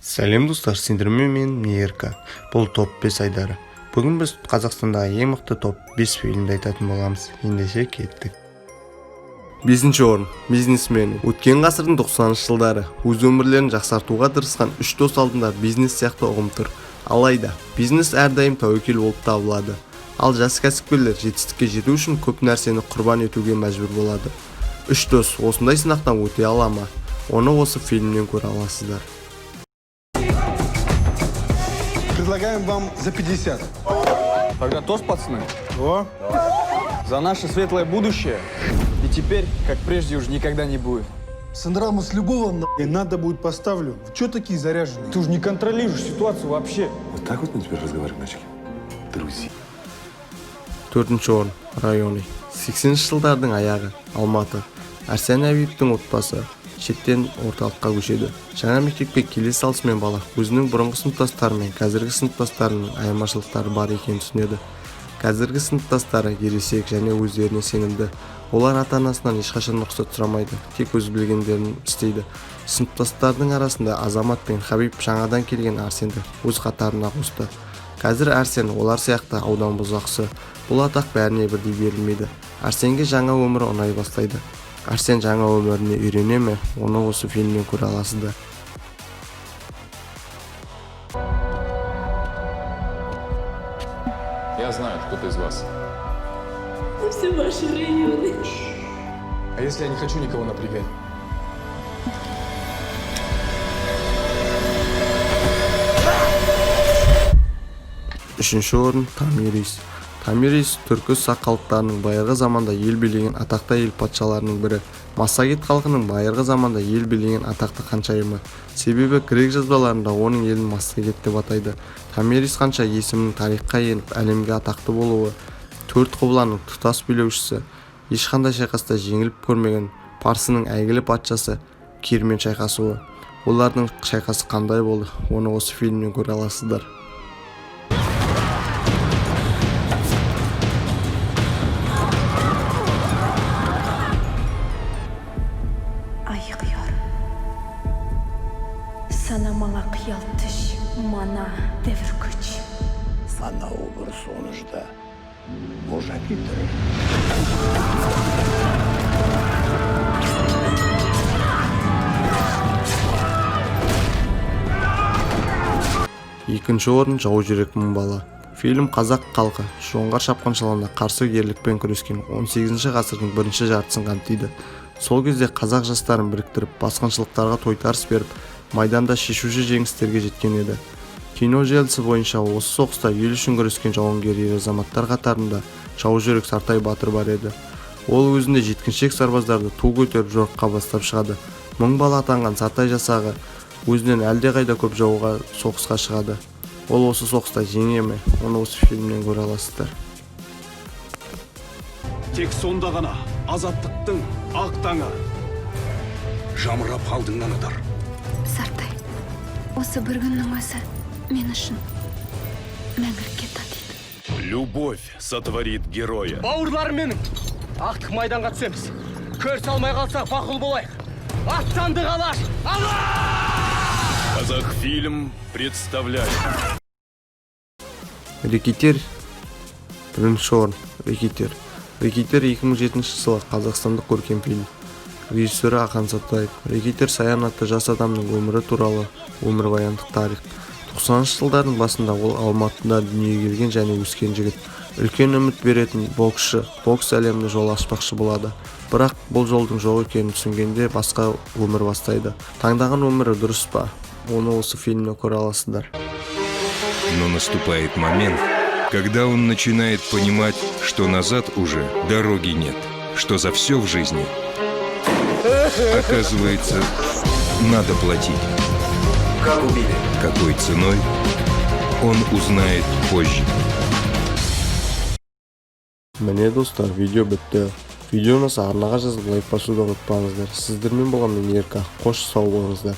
Сәлем, достар! Сендермен мен, Мейірка. Бұл топ 5 айдары. Бүгін біз Қазақстандағы ең мықты топ 5 фильмді айтатын боламыз. Ендеше кеттік. Бесінші орын: «Бизнесмен». Өткен ғасырдың 90 жылдары өз өмірлерін жақсартуға тырысқан үш дос алдында бизнес сияқты ұғым тұр. Алайда бизнес әрдайым тәуекел болып табылады. Ал жас кәсіпкерлер жетістікке жету үшін көп нәрсені құрбан етуге мәжбүр болады. Үш дос осындай сынақтан өте ала ма? Оны осы фильмнен көре аласыздар. Предлагаем вам за 50. Тогда тост, пацаны. О. За наше светлое будущее. И теперь, как прежде, уже никогда не будет. Сындырамыз любого нахуй. Надо будет, поставлю. Вы чё такие заряженные? Ты уже не контролируешь ситуацию вообще. Вот так вот мы теперь разговаривать начали? Друзья. Төртінші орын: «Районы». 80 жылдардың аяғы, Алматы. Арсен Әбиевтің отбасы шеттен орталыққа көшеді. Жаңа мектепке келе салысымен бала өзінің бұрынғы сыныптастары мен қазіргі сыныптастарының айырмашылықтары бар екенін түсінеді. Қазіргі сыныптастары ересек және өздеріне сенімді. Олар ата-анасынан ешқашан рұқсат сұрамайды, тек өз білгендерін істейді. Сыныптастардың арасында Азамат пен Хабиб жаңадан келген Арсенді өз қатарына қосты. Қазір Арсен олар сияқты аудан бұзақысы. Бұл атақ бәріне бірдей берілмейді. Арсенге жаңа өмір ұнай бастайды. Арсен жаңа өміріне үйрене ме? Оны осы фильмнен көре аласыздар. Я знаю, кто-то из вас. Все ваши районы. А если я не хочу никого напрягать? Үшінші орын: «Томирис». Томирис – түркі сақ халықтарының байырғы заманда ел билеген атақты әйел патшаларының бірі. Массагет халқының байырғы заманда ел билеген атақты ханшайымы. Себебі грек жазбаларында оның елін Массагет деп атайды. Томирис ханша есімінің тарихқа еніп, әлемге атақты болуы төрт құбыланың тұтас билеушісі, ешқандай шайқаста жеңіліп көрмеген парсының әйгілі патшасы Кирмен шайқасуы. Олардың шайқасы қандай болды? Оны осы фильмнен көре аласыздар. Айық яр. Санамала қиял түш, мана дәвір күч. Анау бір sonuçta boşa getirir. Екінші орын: «Жау жүрек мың бала». Фильм қазақ халқы жоңғар шапқыншылығына қарсы ерлікпен күрескен 18 ғасырдың бірінші жартысын қамтиды. Сол кезде қазақ жастарын біріктіріп, басқыншылықтарға тойтарыс беріп, майданда шешуші жеңістерге жеткен еді. Кино желісі бойынша осы соғыста ел үшін күрескен жауынгер ер азаматтар қатарында жаужүрек Сартай батыр бар еді. Ол өзінде жеткіншек сарбаздарды ту көтеріп, жорыққа бастап шығады. Мың бала атанған Сартай жасағы өзінен әлдеқайда көп жауға соғысқа шығады. Ол осы соғыста жеңе ме? Оны осы фильмнен көре аласыздар. Тек сонда ғана азаттықтың ақ таңы жамырап алдыңнан атар. Сартай, осы бір күннің өзі мен үшін мәңгілікке татиды. Любовь сотворит героя. Бауырларым менің, ақтық майданға түсеміз. Көрісе алмай қалсақ, мақұл болайық. Аттандық, Алаш! Алла! Казахфильм представляет. «Рэкетир». Бірінші орын: «Рэкетир». «Рэкетир» 2007 жылы қазақстандық көркем фильм. Режиссері Ақан Сатаев. «Рэкетир» – Саян атты жас адамның өмірі туралы өмірбаяндық тарих. 90 жылдардың басында ол Алматыда дүниеге келген және өскен жігіт. Үлкен үміт беретін боксшы бокс әлеміне жол ашпақшы болады. Бірақ бұл жолдың жоқ екенін түсінгенде басқа өмір бастайды. Таңдаған өмірі дұрыс па? Оны осы фильмнен көре аласыздар. Но наступает момент, когда он начинает понимать, что назад уже дороги нет, что за все в жизни, оказывается, надо платить. Как убили? Какой ценой, он узнает позже. Міне, достар, видео бітті. Видео ұнаса, арнаға жазылып, лайк басуды ұмытпаңыздар. Сіздермен болған мен, Ерка. Қош, сау болыңыздар.